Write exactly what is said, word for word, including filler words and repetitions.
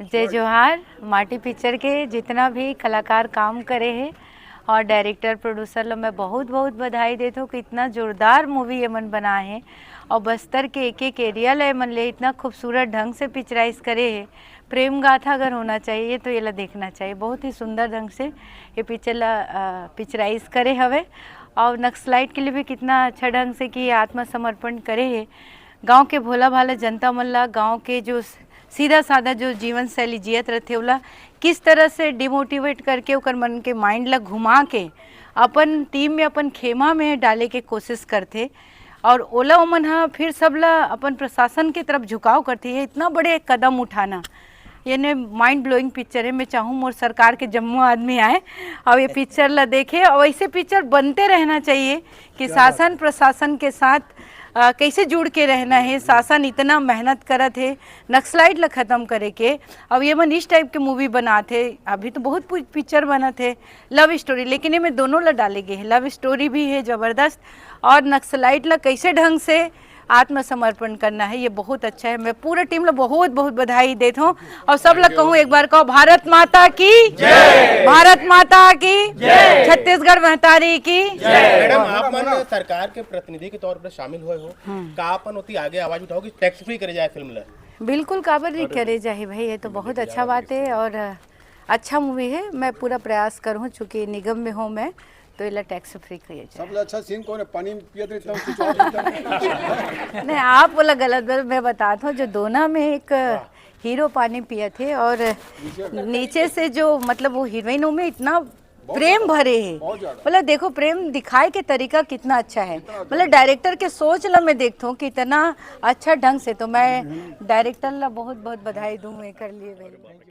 जय जोहार। माटी पिक्चर के जितना भी कलाकार काम करे हे और डायरेक्टर प्रोड्यूसर ला मैं बहुत बहुत बधाई देत हूँ कि इतना जोरदार मूवी ये मन बनाए हे और बस्तर के एक एक एरिया ला ये मन ले इतना खूबसूरत ढंग से पिक्चराइज करे हे। प्रेम गाथा अगर होना चाहिए तो ये ला देखना चाहिए। बहुत ही सुंदर ढंग से ये पिक्चर ला पिक्चराइज करे हवे और नक्सलाइट के लिए भी कितना अच्छा ढंग से कि आत्मसमर्पण करे हे। गांव के भोला भाला जनता मन ला, गांव के जो सीधा साधा जो जीवन शैली जियत रथे ओला किस तरह से डिमोटिवेट करके ओकर मन के माइंड ला घुमा के अपन टीम में, अपन खेमा में डाले के कोशिश करथे और ओला ओमन ह फिर सब ला अपन प्रशासन के तरफ झुकाव करथे। ये इतना बड़े कदम उठाना, ये ने माइंड ब्लोइंग पिक्चर है। मैं चाहूँ मोर सरकार के जम्मो आदमी आए और ये पिक्चर ला देखे और ऐसे पिक्चर बनते रहना चाहिए कि शासन प्रशासन के साथ अ, कैसे जुड़ के रहना है। शासन इतना मेहनत करत है नक्सलाइट ला खत्म करे के। अब ये मन इस टाइप के मूवी बनात है। अभी तो बहुत पि- पिक्चर बनत है लव स्टोरी, लेकिन ये में दोनों ला डाले गए हैं। लव स्टोरी भी है जबरदस्त और नक्सलाइट ला कैसे ढंग से आत्मसमर्पण करना है, ये बहुत अच्छा है। मैं पूरा टीम ला बहुत बहुत बधाई देत हूँ और सब ला कहूँ एक बार कहो, भारत माता की जय। भारत माता की जय। छत्तीसगढ़ महतारी की जय। मैडम, आप मन सरकार के प्रतिनिधि के तौर पर शामिल हुए हो, का अपन ओती आगे आवाज उठाओगे, टैक्स फ्री करे जाए फिल्म ला? बिल्कुल, काबर नहीं करे जाही भाई, ये तो बहुत अच्छा बात है और अच्छा मूवी है। मैं पूरा प्रयास करूँ, चूँकि निगम में हूँ मैं, तो एला टैक्स फ्री करे जाए। सबले अच्छा सीन कौन है? पानी पियत रही, इतना कुछ और नहीं। नहीं, आप बोला गलत बात, मैं बताता हूँ, जो दोना में एक हीरो पानी पियत है और नीचे से जो, मतलब, वो हीरोइन में इतना प्रेम भरे है। बहुत ज्यादा। मतलब, देखो, प्रेम दिखाए के तरीका कितना अच्छा है। मतलब, डायरेक्टर के सोच ला मैं देखता हूँ कितना अच्छा ढंग से, तो मैं डायरेक्टर ला बहुत बहुत बधाई दूँ मैं कर लिए भाई।